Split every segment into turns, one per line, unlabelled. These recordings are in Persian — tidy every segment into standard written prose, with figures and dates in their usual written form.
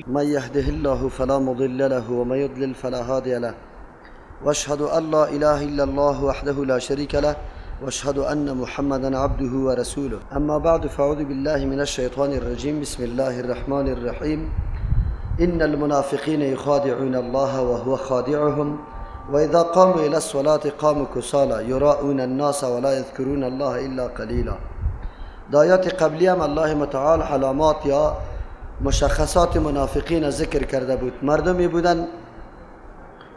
من يهده الله فلا مضل له ومن يضلل فلا هادي له، واشهد ان لا اله الا الله وحده لا شريك له، واشهد ان محمدا عبده ورسوله. اما بعد، فاعوذ بالله من الشيطان الرجيم. بسم الله الرحمن الرحيم. ان المنافقين يخادعون الله وهو خادعهم، واذا قاموا الى الصلاه قاموا كسالى يراءون الناس ولا يذكرون الله الا قليلا. در آیات قبلی هم الله متعال علامات یا مشخصات منافقین ذکر کرده بود. مردمی بودن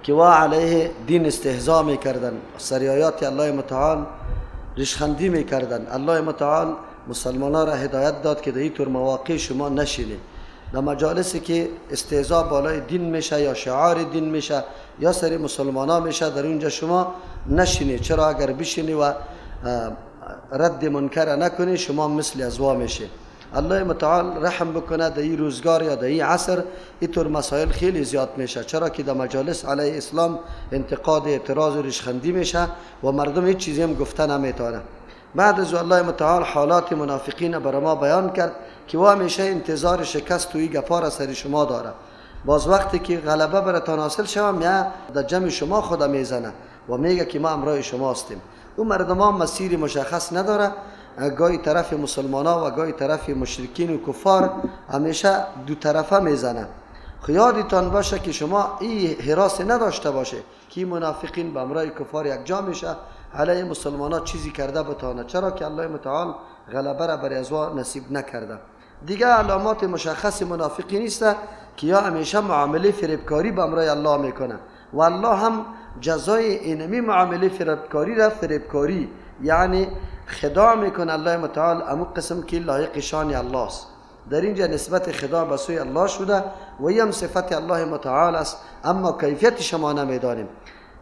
که وا علیه دین استهزا میکردن، سر آیات الله متعال ریشخندی میکردن. الله متعال مسلمان را هدایت داد که در این طور مواقع شما نشینید، در مجالسی که استهزا بالای دین میشه یا شعار دین میشه یا سر مسلمان ها میشه، در اونجا شما نشینید. چرا؟ اگر بشینی و رد منکر نکنی، شما مثل ازوا میشه. الله متعال رحم بکنه، در این روزگار یا در این عصر اینطور مسائل خیلی زیاد میشه، چرا که در مجالس علیه اسلام انتقاد، اعتراض و ریشخندی میشه و مردم هیچ چیزی هم گفته نمیتونه. بعد از الله متعال حالات منافقین برای ما بیان کرد که او همیشه انتظار شکست و این گپا را سر شما داره. باز وقتی که غلبه براتان حاصل شوه، یا در جمع شما خدا میزنه و میگه که ما امرای شما هستیم. او مردمان مسیر مشخص نداره، گاهی طرف مسلمان ها و گاهی طرف مشرکین و کفار، همیشه دو طرفه میزنه. یادتان باشه که شما این هراس نداشته باشه که منافقین به امرای کفار یک جا میشه، علیه مسلمان ها چیزی کرده بتانه، چرا که الله متعال غلبه را بر ازوا نصیب نکرده. دیگه علامات مشخص منافقین نیست که یا همیشه معامله فریبکاری به امرای الله میکنه و الله هم جزای اینمی معامله فریبکاری را فریبکاری، یعنی خداع میکنه. الله متعال امو قسم که لایق شان الله است. در اینجا نسبت خداع به سوی الله شده و این هم صفت الله متعال است، اما کیفیت شما نمیدانیم.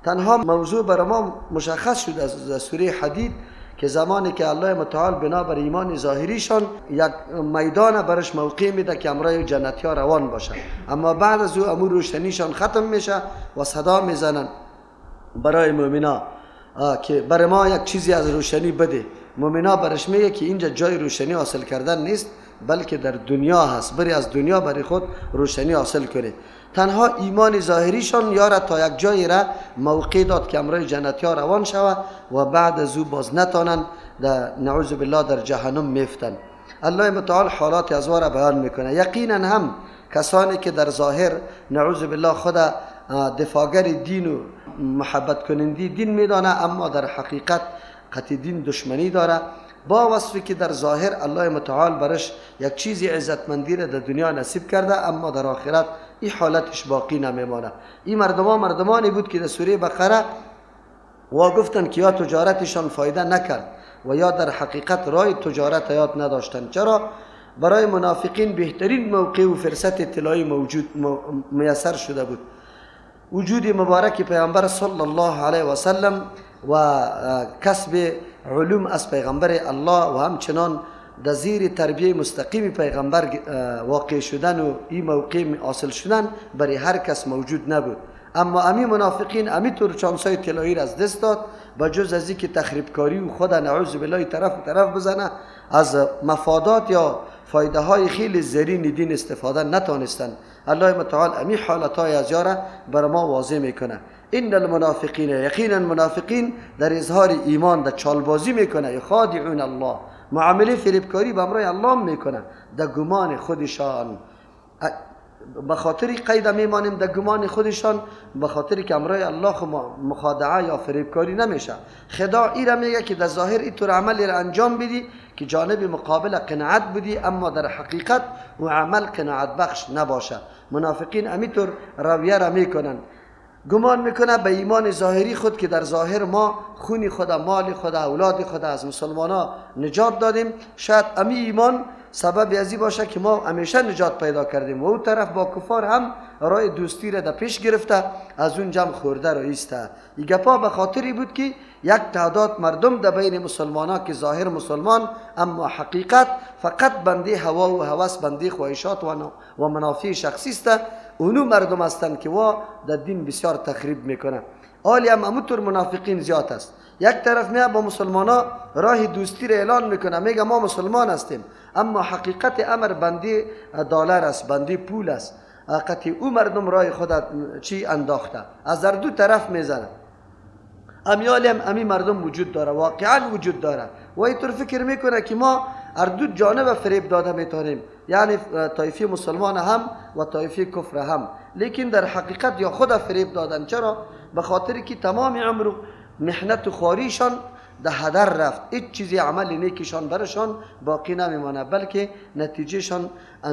تنها موضوع برای ما مشخص شد از سوره حدید که زمانی که الله متعال بنابر ایمان ظاهریشان یک میدان برش موقع میده که امرای جنتی ها روان باشه، اما بعد از او امور روشنیشان ختم میشه و صدا میزنن برای مؤمنا که برای ما یک چیزی از روشنی بده. مؤمنا برش میگه که اینجا جای روشنی حاصل کردن نیست، بلکه در دنیا هست، بری از دنیا برای خود روشنی حاصل کنی. تنها ایمان ظاهریشان یارا تا یک جایی را موقع داد که امرای جنتی ها روان شوه و بعد از او باز نتانن، در نعوذ بالله در جهنم میفتن. الله متعال حالات از را بیان میکنه. یقینا هم کسانی که در ظاهر نعوذ بالله خود دفاعگر دین و محبت کنندی دین میدانه، اما در حقیقت قطع دین دشمنی داره، با وصفی که در ظاهر الله متعال برش یک چیزی عزتمندی را در دنیا نصیب کرده، اما در آخرت این حالتش باقی نمیمانه. این مردمان مردمانی بود که در سوره بقره و گفتن که یا تجارتشان فایده نکرد و یا در حقیقت رای تجارت یاد نداشتن. چرا؟ برای منافقین بهترین موقع و فرصت اطلاعی موجود میسر شده بود. وجود مبارک پیامبر صلی الله علیه و سلم و کسب علوم از پیغمبر الله و همچنان در زیر تربیه مستقیم پیغمبر واقع شدن و این موقع حاصل شدن برای هر کس موجود نبود. اما امی منافقین امی طور چانسای طلایی را از دست داد، با جز از اینکه تخریبکاری و خود نعوذ بالله طرف و طرف بزنه، از مفادات یا فایده های خیلی زرین دین استفاده نتانستند. الله متعال امی حالت های از یاره بر ما واضح میکنه. ان المنافقین، یقینا منافقین در اظهار ایمان در چالبازی میکنه، یخادعون الله، معامله فریبکاری به امرای الله میکنه در گمان خودشان. به خاطر قید میمانیم در گمان خودشان، به خاطر که امرای الله مخادعه یا فریبکاری نمیشه. خداع ای را میگه که در ظاهر اینطور عملی را انجام بدی که جانب مقابل قناعت بدی، اما در حقیقت و عمل قناعت بخش نباشه. منافقین امیطور رویه را میکنن، گمان میکنه به ایمان ظاهری خود که در ظاهر ما خونی خود، مال خود، اولاد خود از مسلمان ها نجات دادیم، شاید امی ایمان سبب ازی باشه که ما همیشه نجات پیدا کردیم. و او طرف با کفار هم رای دوستی را در پیش گرفته، از اون جمع خورده را ایسته. این گپا به خاطری بود که یک تعداد مردم در بین مسلمان ها که ظاهر مسلمان اما حقیقت فقط بنده هوا و هوس، بنده خواهشات و منافع شخصی است، اونو مردم هستند که وا در دین بسیار تخریب میکنه. آلی هم همونطور منافقین زیاد است. یک طرف میاد با مسلمان ها راه دوستی را اعلان میکنه، میگه ما مسلمان هستیم، اما حقیقت امر بندی دلار است، بندی پول است. قطعی او مردم رای خود چی انداخته، از در دو طرف میزنه. امیال هم امی مردم وجود داره، واقعا وجود داره و اینطور فکر میکنه که ما هر دو جانب فریب داده میتونیم، یعنی طایفه مسلمان هم و طایفه کفر هم، لیکن در حقیقت یا خود فریب دادن. چرا؟ به خاطر که تمام عمر محنت و خواریشان ده هدر رفت، هیچ چیزی عمل نیکشان برشان باقی نمیمانه، بلکه نتیجهشان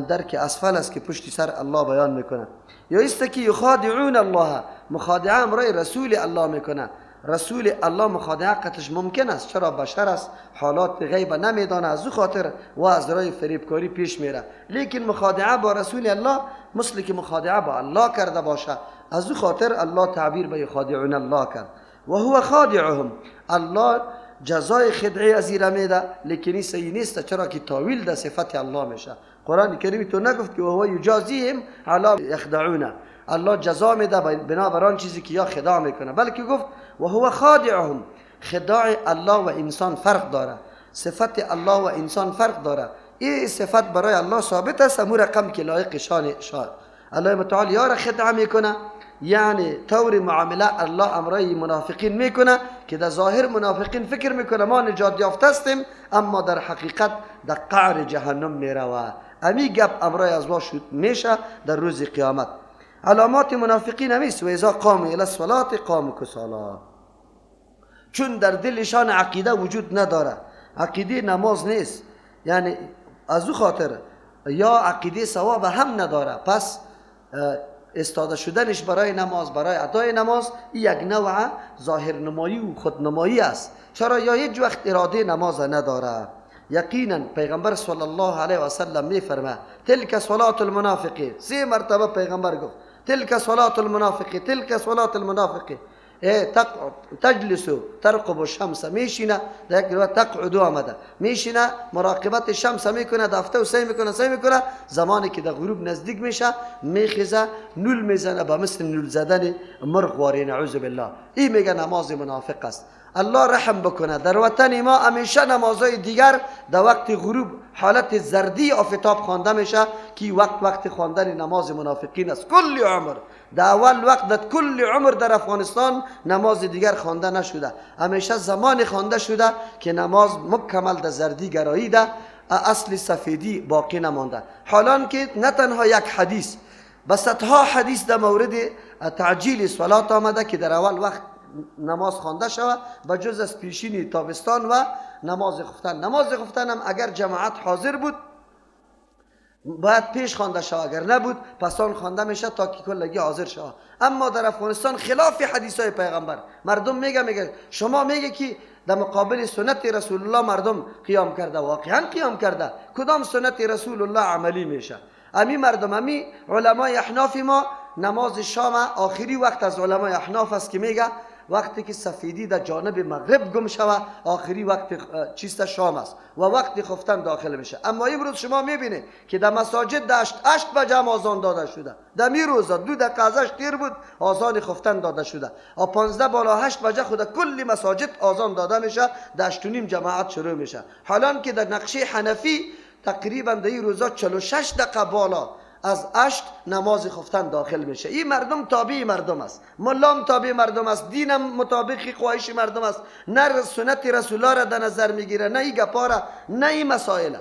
درک اسفل است که پشت سر الله بیان میکنه. یا است که یخادعون الله، مخادعه امرای رسول الله میکنه. رسول الله مخادعه قتش ممکن است، چرا؟ بشر است، حالات غیب نمیدانه، از او خاطر و از رای فریبکاری پیش میره. لیکن مخادعه با رسول الله مثل که مخادعه با الله کرده باشه، از او خاطر الله تعبیر به یخادعون الله کرد. و هو خادعهم، الله جزای خدعه از ایره میده، لیکن این صحیح نیست، چرا که تاویل ده صفت الله میشه. قرآن کریم تو نگفت که وهو یجازیهم علی یخدعونه، الله جزا میده بنابر آن چیزی که یا خداع میکنه، بلکه گفت و هو خادعهم. خداع الله و انسان فرق داره، صفت الله و انسان فرق داره. این صفت برای الله ثابت است، امو رقم که لایق شان شاد الله متعال یار خدعه میکنه، یعنی طور معامله الله امرای منافقین میکنه که در ظاهر منافقین فکر میکنه ما نجات یافته هستیم، اما در حقیقت در قعر جهنم میروه. امی گپ امرای از وا شد میشه در روز قیامت. علامات منافقین همیست، و اذا قاموا الی الصلاة قاموا کسالا، چون در دلشان عقیده وجود نداره، عقیده نماز نیست، یعنی از او خاطر یا عقیده ثواب هم نداره. پس استاده شدنش برای نماز، برای ادای نماز، یک نوع ظاهر نمایی و خودنمایی است، چرا یا هیچ وقت اراده نماز نداره. یقینا پیغمبر صلی الله علیه و سلم میفرمه تلک صلاة المنافقین، سه مرتبه پیغمبر گفت تلک صلاة المنافقین، تلک صلاة المنافقین. تجلس ترقب الشمس، میشینه در یک روایت تقعد آمده، میشینه مراقبت شمس میکنه، دفته و سی میکنه، سی میکنه، زمانی که در غروب نزدیک میشه میخیزه نول میزنه به مثل نول زدن مرغ واری، نعوذ بالله. این میگه نماز منافق است. الله رحم بکنه، در وطن ما همیشه نمازهای دیگر در وقت غروب حالت زردی آفتاب خوانده میشه که وقت وقت خواندن نماز منافقین است. کل عمر در اول وقت در کل عمر در افغانستان نماز دیگر خوانده نشده، همیشه زمان خوانده شده که نماز مکمل در زردی گرایی ده، اصل سفیدی باقی نمانده. حالان که نه تنها یک حدیث، به صدها حدیث در مورد تعجیل صلات آمده که در اول وقت نماز خوانده شود، به جز از پیشین تابستان و نماز خفتن. نماز خفتن هم اگر جماعت حاضر بود باید پیش خوانده شود، اگر نبود پس آن خوانده میشه تا که کلگی حاضر شود. اما در افغانستان خلاف حدیث های پیغمبر مردم میگه شما میگه که در مقابل سنت رسول الله مردم قیام کرده، واقعا قیام کرده، کدام سنت رسول الله عملی میشه؟ امی مردم، امی علمای احناف ما نماز شام آخری وقت از علمای احناف است که میگه وقتی که سفیدی در جانب مغرب گم شوه آخری وقت چیست شام است و وقت خفتن داخل میشه. اما امروز شما میبینید که در مساجد در 8 بجه آذان داده شده، در می روزا 2 دقیقه ازش دیر بود آذان خفتن داده شده، و 15 بالا 8 بجه خود کل مساجد آذان داده میشه، در 8:30 جماعت شروع میشه. حالان که در نقشه حنفی تقریبا در این روزا 46 دقیقه بالا از 8 نماز خفتن داخل میشه. این مردم تابع مردم است، ملام تابع مردم است، دینم مطابق خواهش مردم است، نه سنت رسول الله را در نظر میگیره، نه این گپا را، نه این مسائل.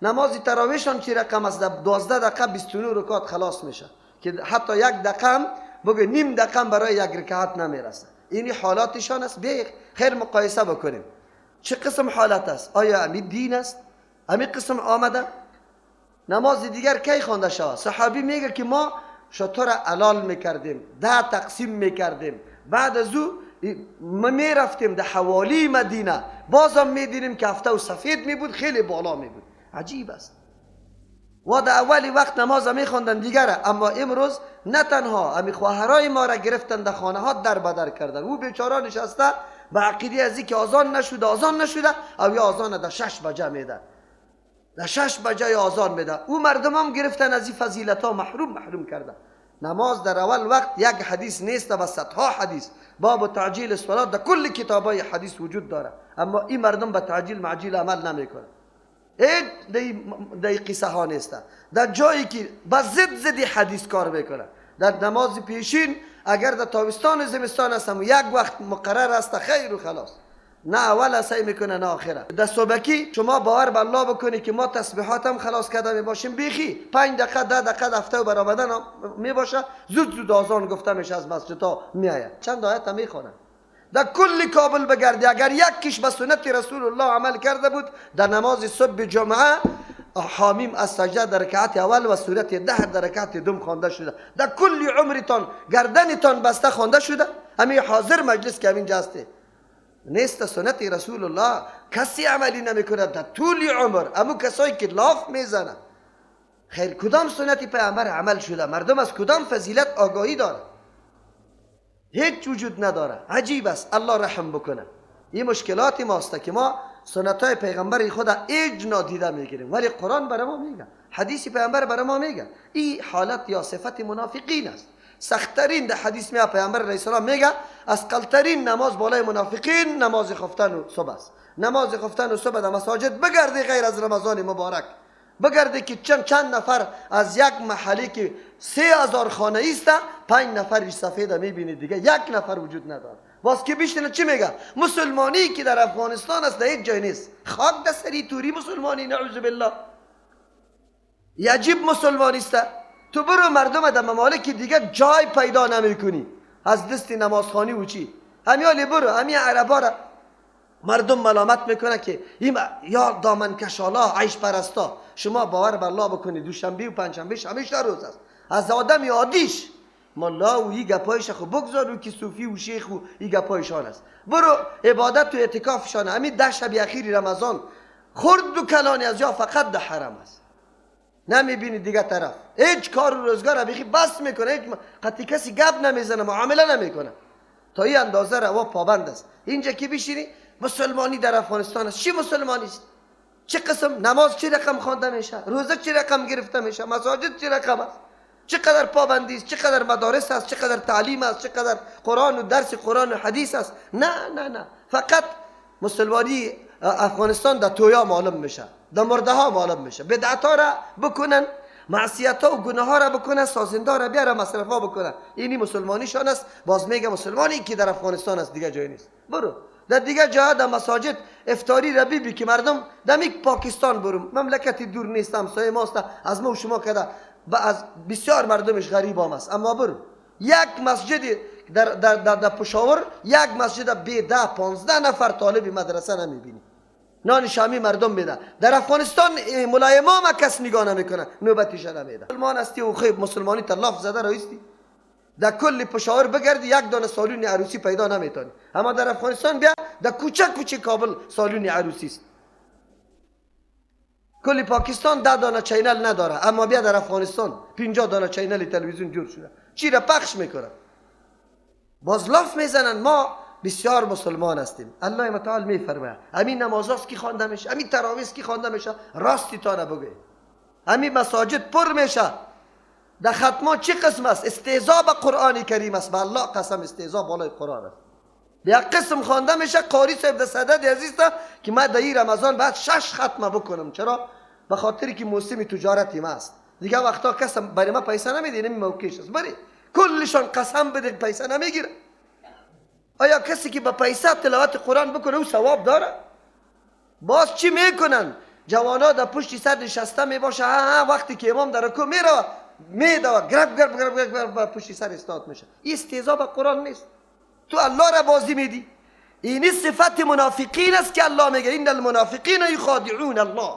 نماز تراویح چی رقم است؟ 12 دقیقه 29 رکعت خلاص میشه که حتی یک دقیقه هم بگه نیم دقیقه برای یک رکعت نمیرسه. این حالاتشان است. به خیر مقایسه بکنیم چه قسم حالت است؟ آیا امی دین است؟ امی قسم آمده؟ نماز دیگر کی خوانده شود؟ صحابی میگه که ما شتر علال میکردیم، 10 تقسیم میکردیم، بعد از او ما میرفتیم در حوالی مدینه، بازم میدیدیم که هفته و سفید میبود، خیلی بالا میبود. عجیب است. و در اولی وقت نماز میخواندن دیگره، اما امروز نه تنها امی خواهرای ما را گرفتن در خانه ها در بدر کردن، او بیچاره نشسته به عقیده از که آذان نشده، آذان نشده، او یا آذان در 6 بجه میده، در 6 بجای آذان میده. او مردم هم گرفتن از این فضیلت ها محروم کرده. نماز در اول وقت یک حدیث نیست و صدها حدیث باب تعجیل الصلاه در کل کتابای حدیث وجود داره، اما این مردم به تعجیل معجیل عمل نمیکنه. هیچ در قصه ها نیست. در جایی که با ضد حدیث کار میکنه. در نماز پیشین اگر در تابستان و زمستان است یک وقت مقرر است، خیر و خلاص، نه اول سعی میکنه نه آخره. در صبحکی شما باور به الله بکنی که ما تسبیحات هم خلاص کرده میباشیم، بیخی 5 دقیقه 10 دقیقه هفته و برآمدن میباشه، زود زود آذان گفته میشه از مسجدها میآید، چند آیت هم میخوانه. در کل کابل بگردی اگر یک کش به سنت رسول الله عمل کرده بود، در نماز صبح جمعه حامیم از سجده در رکعت اول و سورت 10 در رکعت دوم خوانده شده. در کل عمرتان گردنتان بسته خوانده شده. همین حاضر مجلس که همینجا هسته نیست سنت رسول الله کسی عملی نمیکنه در طول عمر. امو کسایی که لاف میزنه، خیر کدام سنت پیامبر عمل شده؟ مردم از کدام فضیلت آگاهی داره؟ هیچ وجود نداره. عجیب است. الله رحم بکنه. این مشکلات ماست که ما سنت های پیغمبر خود هیچ نادیده میگیریم، ولی قرآن برای ما میگه، حدیث پیامبر برای ما میگه. این حالت یا صفت منافقین است. سختترین در حدیث میاد پیامبر علیه السلام میگه اثقلترین نماز بالای منافقین نماز خفتن و صبح است. نماز خفتن و صبح در مساجد بگردی غیر از رمضان مبارک، بگردی که چند نفر از یک محله که 3000 خانه است 5 نفر سفید میبینید، دیگه یک نفر وجود نداره. باز که بیشتر چی میگه؟ مسلمانی که در افغانستان است در هیچ جای نیست. خاک در سری توری مسلمانی، نعوذ بالله. یجب مسلمانی است. تو برو مردم در ممالک دیگه جای پیدا نمیکنی از دست نمازخانی و چی. همیالی برو همین عربا را مردم ملامت میکنه که این یا دامن کشالا عیش پرستا. شما باور به الله بکنید دوشنبه و پنجشنبه همیشه روز است. از آدم عادیش ملا و این گپایش خو بگذار و که صوفی و شیخ و این گپایشان است. برو عبادت و اعتکافشان همین 10 شب اخیر رمضان خرد و کلانی از یا فقط در حرم است. نمیبینی دیگه طرف هیچ کار و روزگار بیخی بس میکنه، هیچ قطعی کسی گپ نمیزنه، معامله نمیکنه. تا این اندازه روا پابند است. اینجا که بشینی مسلمانی در افغانستان است. چی مسلمانی است؟ چه قسم نماز چه رقم خوانده میشه، روزه چه رقم گرفته میشه، مساجد چه رقم است، چقدر پابندی است، چقدر مدارس است، چقدر تعلیم است، چقدر قرآن و درس قرآن و حدیث است. نه نه نه، فقط مسلمانی افغانستان در تویا معلوم میشه، در مرده ها معلوم میشه. بدعت ها را بکنن، معصیت ها و گناه ها را بکنن، سازنده را بیاره، مصرف ها بکنن. اینی مسلمانیشان است. باز میگه مسلمانی که در افغانستان است دیگه جای نیست. برو در دیگه جاها در مساجد افطاری را ببین که مردم دمیک پاکستان برو، مملکت دور نیست، همسایه ماست، از ما و شما کده از بسیار مردمش غریب هم است. اما برو یک مسجد در در در, در پشاور یک مسجد به 10 15 نفر طالب مدرسه نمیبینی، نان شامی مردم میده. در افغانستان ملای امام کس نگاه نمیکنه، نوبتش نمیده. مسلمان هستی و خیلی مسلمانی تلاف زده رایستی. در کل پشاور بگردی یک دانه سالون عروسی پیدا نمیتونی، اما در افغانستان بیا در کوچه کوچه کابل سالون عروسی است. کل پاکستان 10 دانه channel نداره، اما بیا در افغانستان 50 دانه channel تلویزیون جور شده، چی را پخش میکنه؟ باز لاف میزنن ما بسیار مسلمان هستیم. الله متعال میفرماید همین نمازاست که خوانده میشه، همین تراویح که خوانده میشه، راستی تا نبگه، همین مساجد پر میشه. در ختما چه قسم است؟ استهزا به قرآن کریم است. به الله قسم استهزا بالای قرآن است. به یک قسم خوانده میشه، قاری صاحب در صدد عزیز که من در این رمضان بعد 6 ختمه بکنم. چرا؟ به خاطر که موسم تجارت ما است. دیگه وقتا کس برای ما پیسه نمیده، این موقعش است. بری کلشان قسم بده پیسه نمیگیره. آیا کسی که با پیسه تلاوت قرآن بکنه او ثواب داره؟ باز چی میکنن؟ جوانا در پشت سر نشسته میباشه، وقتی که امام در رکوع میره میدوه گرب گرب گرب گرب گرب پشت سر استاد میشه. این استهزا به قرآن نیست. تو الله را بازی میدی. اینی صفت منافقین است که الله میگه ان المنافقین یخادعون الله.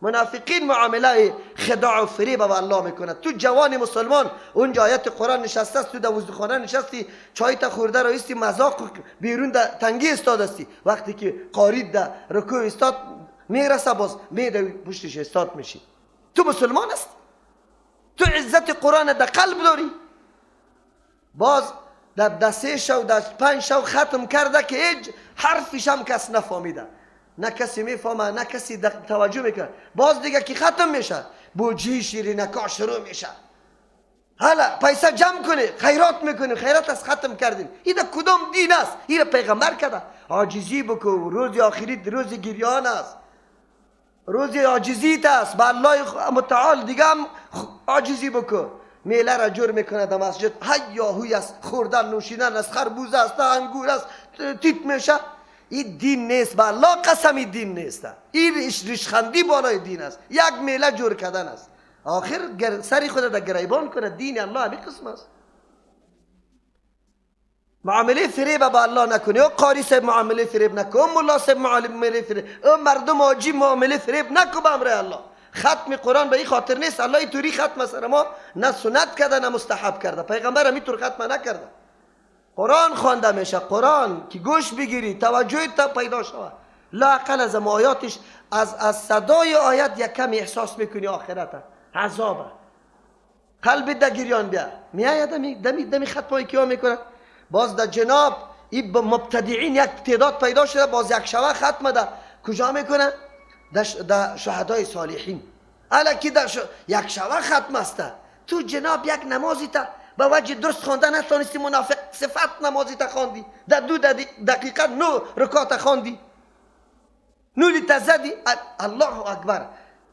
منافقین معامله خداع و فریب با الله میکنه. تو جوان مسلمان اونجا آیت قرآن نشسته است، تو در وضوخانه نشستی، چای تا خورده را ایستی، مذاق بیرون در تنگی استاد هستی. وقتی که قاری در رکوع استاد میرسه، باز میدوی پشتش استاد میشی. تو مسلمان است، تو عزت قرآن در قلب داری. باز در 3 شو در 5 شو ختم کرده که هیچ حرفش هم کس نفهمیده، نه کسی میفهمه نه کسی توجه میکنه. باز دیگه که ختم میشه بوجی شیرینکا شروع میشه. حالا پیسه جمع کنی خیرات میکنیم، خیرات از ختم کردیم. این در کدام دین است؟ این پیغمبر کرده. عاجزی بکو، روز آخری روز گریان است. روزی عاجزیت است به الله متعال دیگه هم عاجزی بکن. میله را جور میکنه در مسجد، هیاهوی است، خوردن نوشیدن است، خربوزه است، انگور است، تیت میشه. این دین نیست، به الله قسم این دین نیست. این ریشخندی بالای دین است، یک میله جور کردن است. آخر سری خود در گریبان کنه. دین الله همین قسم است. معامله فریب با الله نکنی، او قاری صاحب معامله فریب نکن، او ملا صاحب معامله فریب، او مردم عاجی معامله فریب نکن به امر الله. ختم قرآن به این خاطر نیست الله توری ختم سر ما نه سنت کرده نه مستحب کرده، پیغمبر همی طور ختم نکرده. قرآن خوانده میشه، قرآن که گوش بگیری توجه تا پیدا شود، لااقل از آیاتش از صدای آیت یک کم احساس میکنی آخرت عذابه، قلب دگیریان بیا میآید. دمی دمی ختمایی که ها میکنه. باز در جناب این مبتدعین یک تعداد پیدا شده، باز یک شبه ختم ده کجا میکنه؟ در شهدای صالحین. الکی در یک شبه ختم است. تو جناب یک نمازی تا به وجه درست خوانده نتونستی، منافق صفت نمازی تا خواندی، در 2 دقیقه 9 رکعت خواندی، نولی تا زدی. الله اکبر.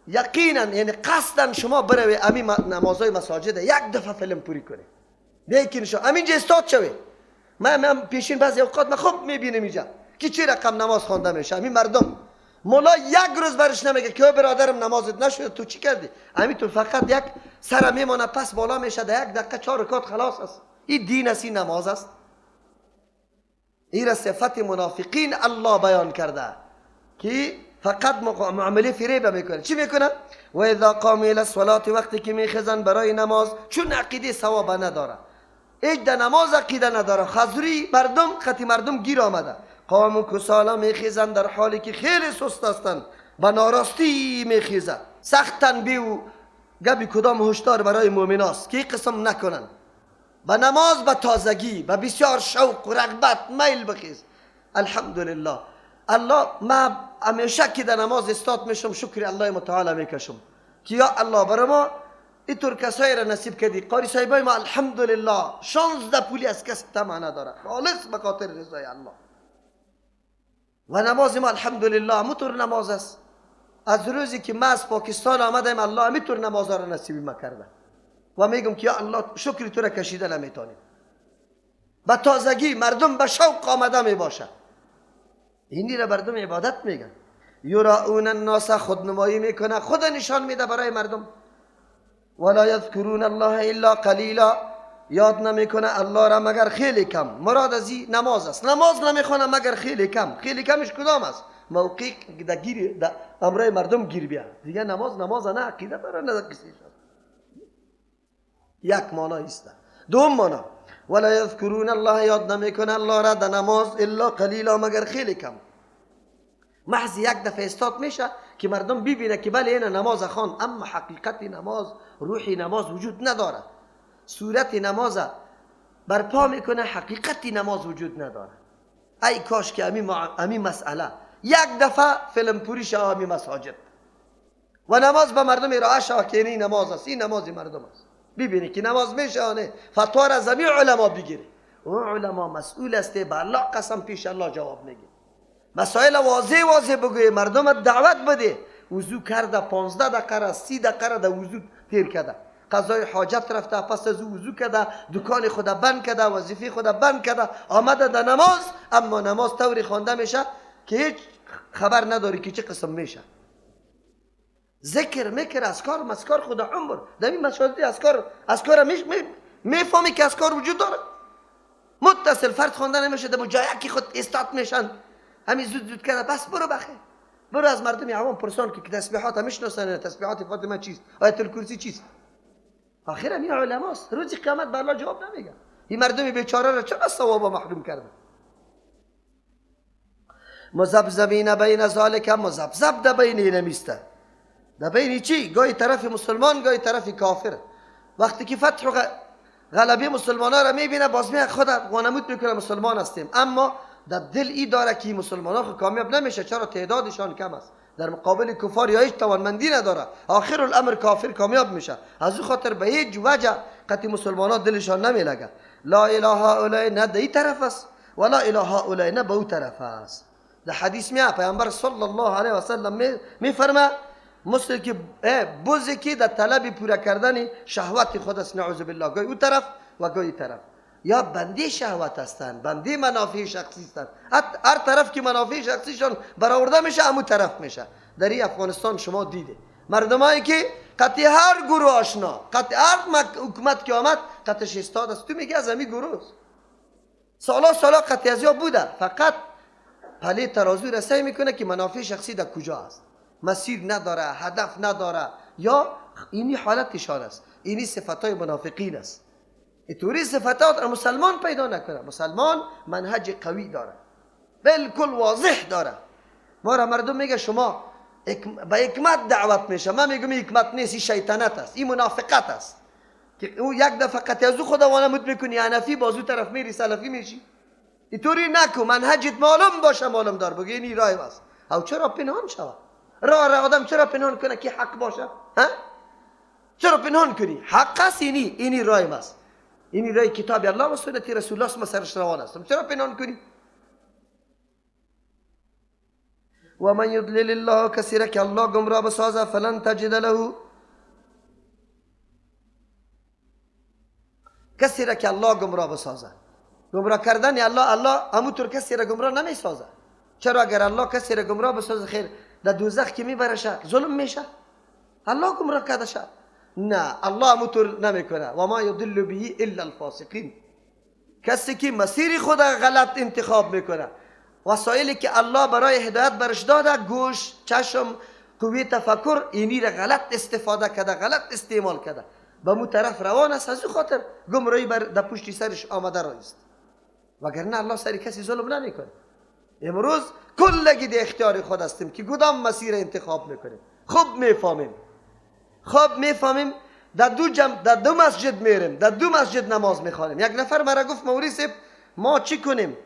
یقینا یعنی قصدا شما بروی امی نمازهای مساجد یک دفعه فیلم پوری کنی، لیکن شما همینجا استاد شوی. من پیشین بعضی اوقات من خوب میبینم اینجا که چه رقم نماز خوانده میشه. همین مردم مولا یک روز برش نمیگه که برادرم نمازت نشده تو چی کردی؟ همین تو فقط یک سر میمانه پس بالا میشه، در 1 دقیقه 4 رکعت خلاص است. این دین است، این نماز است. این را صفت منافقین الله بیان کرده که فقط معامله فریب میکنه. چی میکنه؟ و اذا قاموا الی الصلاه، وقتی که میخزن برای نماز، چون عقیده ثواب نداره، هیچ در نماز عقیده نداره، خزری مردم خطی مردم گیر آمده. قاموا کسالا میخیزن در حالی که خیلی سست هستند، به ناراستی میخیزن، سخت تنبیه و گبی کدام هشدار برای مؤمناست که قسم نکنن. به نماز به تازگی، به بسیار شوق و رغبت میل بخیز. الحمدلله الله ما همیشه که در نماز استاد میشم شکر الله متعال میکشم که یا الله برای ما اینطور کسایی را نصیب کردی. قاری صاحبای ما الحمدلله 16 پولی از کس طمع نداره، خالص به خاطر رضای الله. و نماز ما الحمدلله همونطور نماز است. از روزی که ما از پاکستان آمدیم الله همینطور نماز را نصیب ما کرده و میگم که یا الله شکر تو را کشیده نمیتونیم. به تازگی مردم به شوق آمده میباشه. اینی را مردم عبادت میگن. یراؤون الناس، خودنمایی میکنه، خود نشان میده برای مردم. ولا یذکرون الله الا قلیلا، یاد نمیکنه الله را مگر خیلی کم. مراد از این نماز است، نماز نمیخونه مگر خیلی کم. خیلی کمش کدام است؟ موقع در گیر در امرای مردم گیر بیا دیگه. نماز نماز نه عقیده داره نه کسی. یک معنا است. دوم معنا ولا یذکرون الله، یاد نمیکنه الله را در نماز الا قلیلا مگر خیلی کم. محض یک دفعه استاد میشه که مردم ببینه که بله این نماز خوان، اما حقیقت نماز، روح نماز وجود نداره. صورت نماز برپا میکنه، حقیقت نماز وجود نداره. ای کاش که امی مسئله یک دفعه فیلم پوری شه امی مساجد و نماز به مردم ارائه شه که این نماز است، این نماز مردم است. ببینی که نماز میشه نه، فتوا را از امی علما بگیره. او علما مسئول است، به الله قسم پیش الله جواب میگه. مسائل واضح واضح بگوی، مردم دعوت بده. وضو کرده 15 دقیقه را 30 دقیقه را در وضو تیر کرده، قضای حاجت رفته، پس از وضو کرده، دکان خود بند کرده، وظیفه خود بند کرده، آمده در نماز. اما نماز طوری خوانده میشه که هیچ خبر نداری که چه قسم میشه. ذکر میکر، اذکار مسکار خود عمر در این مشاهده اذکار میفهمی که اذکار وجود داره. متصل فرد خوانده نمیشه، در جایی که خود استاد میشن همین زود زود کرده. بس برو بخیر، برو از مردم عوام پرسان که تسبیحات میشناسن، تسبیحات فاطمه چیست، آیت الکرسی چیست. آخر این علماست، روز قیامت به الله جواب نمیگه. این مردم بیچاره را چرا ثواب محروم کرده؟ مذبذبین بین ذالک، مذبذب در بین نمیسته. در بین چی؟ گاهی طرف مسلمان، گاهی طرف کافر. وقتی که فتح و غلبه مسلمان ها را میبینه، باز می خود وانمود میکنه مسلمان هستیم، اما در دل ای داره که مسلمان ها خود کامیاب نمیشه. چرا؟ تعدادشان کم است در مقابل کفار، یا هیچ توانمندی نداره. آخر الامر کافر کامیاب میشه. از او خاطر به هیچ وجه قطعی مسلمان ها دلشان نمیلگه. لا اله هؤلاء، نه در این طرف است، ولا اله هؤلاء، نه به او طرف است. در حدیث میاد پیامبر صلی الله علیه و سلم میفرما مثل که بزی که در طلب پوره کردن شهوت خود است، نعوذ بالله، گاهی او طرف و گاهی طرف. یا بنده شهوت هستند، بنده منافع شخصی هستند. هر طرف که منافع شخصیشان برآورده میشه همون طرف میشه. در این افغانستان شما دیده مردمایی که قطعی هر گروه آشنا، قطعی هر حکومت که آمد قطعش استاد است، تو میگه از همین گروه است. سالا سالا قطعی از یا بوده، فقط پلی ترازو را سعی میکنه که منافع شخصی در کجا است، مسیر نداره، هدف نداره، یا اینی حالتشان است، اینی صفتای منافقین است. اینطوری صفتات را مسلمان پیدا نکنه. مسلمان منهج قوی داره، بالکل واضح داره. ما را مردم میگه شما به حکمت دعوت میشه، من میگم این حکمت نیست، این شیطنت است، این منافقت است که او یک دفعه قطعی از او خدا وانمود میکنی حنفی، بازو طرف میری سلفی میشی. اینطوری نکو، منهجت معلوم باشه، معلوم دار بگی این راه است. او چرا پنهان شود؟ راه را آدم چرا پنهان کنه که حق باشه؟ ها؟ چرا پنهان کنی؟ حق است، اینی راه است، اینی راه کتاب الله و سنت رسول الله ما سرش روان هستم، چرا پنهان کنی؟ و من یضلل الله، کسی را که الله گمراه بسازه، فلن تجد له، کسی را که الله گمراه بسازه، گمراه کردن الله، الله همونطور کسی را گمراه نمیسازه. چرا؟ اگر الله کسی را گمراه بسازه خیر در دوزخ که میبرشه ظلم میشه، الله گمراه کرده شه. نه، الله همونطور نمیکنه. و ما یضل به الا الفاسقین، کسی که مسیر خود غلط انتخاب میکنه، وسایلی که الله برای هدایت برش داده، گوش، چشم، قوی تفکر، اینی را غلط استفاده کرده، غلط استعمال کرده، به مو طرف روان است، از او خاطر گمراهی بر در پشت سرش آمده رایست. وگرنه الله سر کسی ظلم نمیکنه. امروز کلگی در اختیار خود هستیم که کدام مسیر انتخاب میکنیم. خوب میفهمیم، خوب میفهمیم. در دو مسجد میریم، در دو مسجد نماز میخوانیم. یک نفر مرا گفت موری صاحب ما چی کنیم؟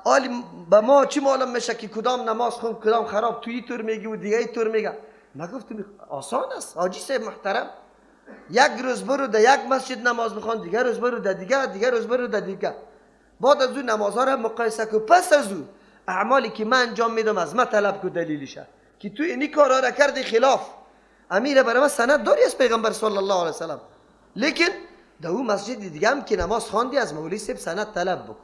آلی به ما چی معلوم میشه که کدام نماز خون کدام خراب، توی طور میگی و دیگه طور میگه. ما گفتم آسان است حاجی صاحب محترم، یک روز برو در یک مسجد نماز بخوان، دیگر روز برو در دیگه، دیگر روز برو در دیگه، بعد از اون نمازها را مقایسه کن، پس از او اعمالی که من انجام میدم از ما طلب کو دلیلشه که تو اینی کارا را کردی خلاف امیر، برای ما سند داری از پیغمبر صلی الله علیه وسلم، لیکن در اون مسجد دیگه هم که نماز خواندی از مولوی صاحب سند طلب بکن،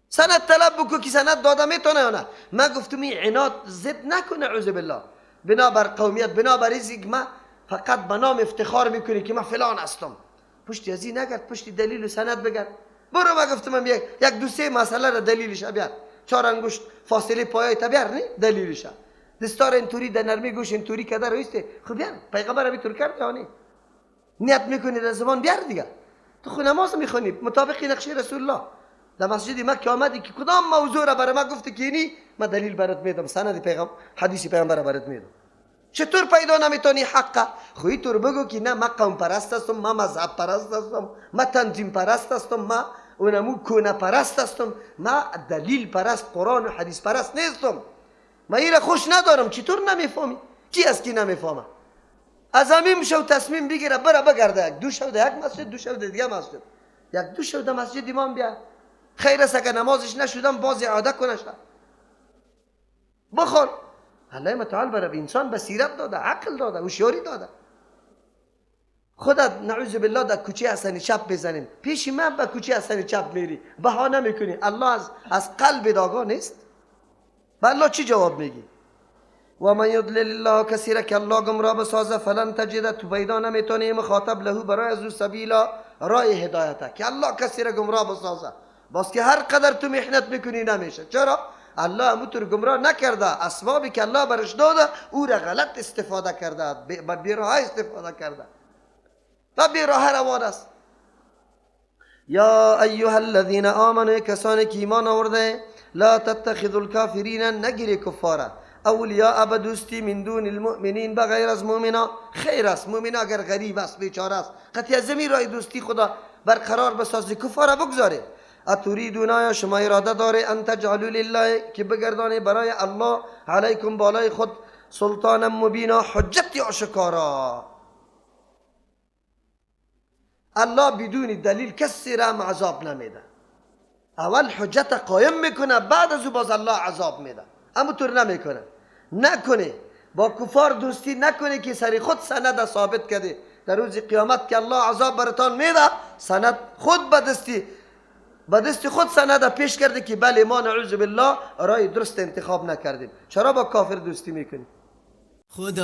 سند طلب بکن که سند داده میتونه یا نه. من گفتم این عناد ضد نکنه، اعوذ بالله، بنابر قومیت، بنابر اینکه ما فقط به نام افتخار میکنی که من فلان هستم، پشتی از این نگرد، پشتی دلیل و سند بگرد. برو، من گفتم یک دو سه مسئله را دلیلش بیار، چهار انگشت فاصله پایای تا بیار، نه دلیلش، دستار اینطوری در نرمی گوش اینطوری کده رویسته، خب بیار پیغمبر اینطور کرد یا نه؟ نیت میکنی در زبان بیار دیگه، تو خو نماز میخونی مطابق نقشه رسول الله. در مسجد مکه آمدی که کدام موضوع را برای ما گفتی که اینی، من دلیل برات میدم، سند پیغمبر، حدیث پیغمبر را برات میدم. چطور پیدا نمیتونی حقه؟ خو اینطور بگو که نه من قوم پرست هستم، من مذهب پرست هستم، من تنظیم پرست هستم، من اونمو کونه پرست هستم، من دلیل پرست، قرآن و حدیث پرست نیستم، من این را خوش ندارم. چطور نمیفهمی؟ کی است که نمیفهمه؟ از همین شو تصمیم بگیره بره بگرده، یک دو شو در یک مسجد، دو شو در دیگه مسجد، یک دو شو در مسجد امام بیا، خیر است اگر نمازش نشدم باز اعاده کنه شد بخور. الله متعال برای انسان بصیرت داده، عقل داده، هوشیاری داده. خودت نعوذ بالله در کوچه حسن چپ بزنیم، پیش من به کوچه حسن چپ میری بهانه میکنی، الله از قلب داغا نیست. به الله چی جواب میگی؟ و من یضلل الله، کسی را که الله گمراه بسازه، فلن تجد، تو پیدا نمیتونی مخاطب له برای از او سبیلا، راه هدایت، که الله کسی را گمراه بسازه، باز که هر قدر تو محنت میکنی نمیشه. چرا؟ الله همونطور گمراه نکرده، اسبابی که الله برش داده او را غلط استفاده کرده، به بیراه استفاده کرده و بیراه روان است. یا ایها الذین آمنوا، کسانی که ایمان آورده، لا تتخذوا الکافرین، نگیری کفاره، اولیاء بدوستی، من دون المؤمنین، بغیر از مؤمنا. خیر است مؤمنا اگر غریب است، بیچاره است، قطعی از زمین راه دوستی خدا برقرار بسازی، کفاره بگذاره. اتریدون، یا شما اراده داره، ان تجعلوا لله، که بگردانه برای الله، علیکم بالای خود، سلطانا مبینا، حجت آشکارا. الله بدون دلیل کسی را عذاب نمیده، اول حجت قایم میکنه، بعد از او باز الله عذاب میده. اما طور نمیکنه، نکنه با کفار دوستی نکنی که سری خود سند ثابت کردی. در روز قیامت که الله عذاب برتان میده، سند خود به دست خود سند پیش کرده که بله، ما نعوذ بالله رای درست انتخاب نکردیم. چرا با کافر دوستی میکنی؟
خدا.